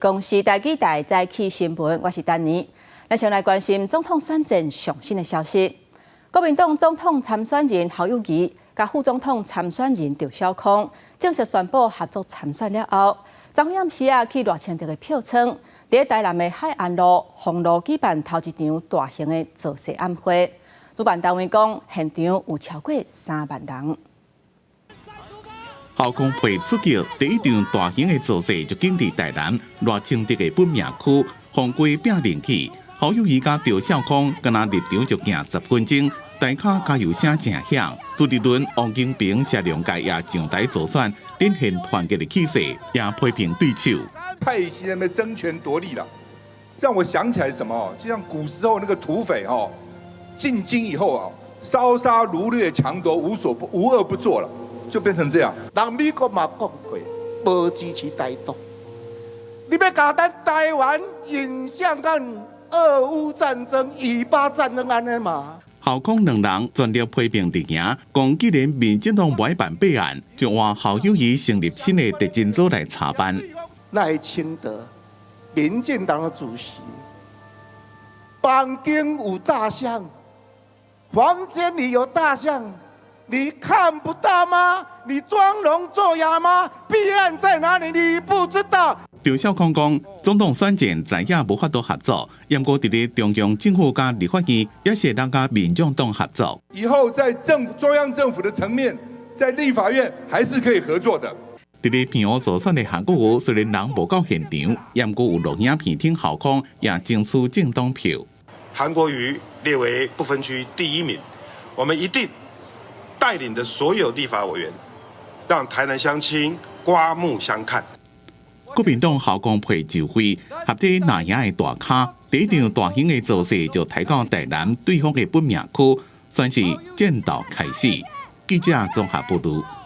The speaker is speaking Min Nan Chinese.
公視台語台早起新聞，我是丹妮。咱先來關心總統選戰上新的消息。國民黨總統參選人侯友宜佮副總統參選人趙少康正式宣布合作參選了後，昨昏時啊去賴清德的票倉，佇台南的海岸路豐路舉辦頭一場大型的造勢晚會。主辦單位講，現場有超過3萬人。侯康配出擊，第一場大型的造勢就緊佇台南賴清德的本命區，逢歸拼人氣。侯友宜佮趙少康，敢若入場就行10分鐘，大咖加油聲誠響。朱立倫、王金平、謝龍介也上台助選，展現團結的氣勢，也批評對手。派系在那邊爭權奪利了，讓我想起來什麼？就像古時候那個土匪哦，進京以後啊，燒殺擄掠強奪，無所不無惡不作了。就變成這樣。人美國嘛講過，無支持台獨。你欲共咱台灣引向咱俄烏戰爭、以巴戰爭按呢嘛？侯康兩人全力批評陣營，講既然民進黨無愛辦備案，就換侯友宜成立新的特偵組來查辦。賴清德，民進黨的主席，房間有大象，房間裡有大象。你看不到嗎？你裝聾作啞嗎？弊案在哪裡？你不知道。趙少康講，總統選戰在也無法度合作，毋過佇咧中央政府佮立法院也是會當佮民眾黨合作。以後在政府中央政府的層面，在立法院還是可以合作的。佇咧澎湖助選的韓國瑜雖然人無到現場，毋過有錄影片聽侯康也爭取政黨票。韓國瑜列為不分區第一名，我們一定帶領的所有立法委員，讓台南鄉親刮目相看。國民黨侯康配就會合體藍營的大咖，第一場大型的造勢就抬到台南對方的本命區，算是戰鬥開始。記者綜合報導。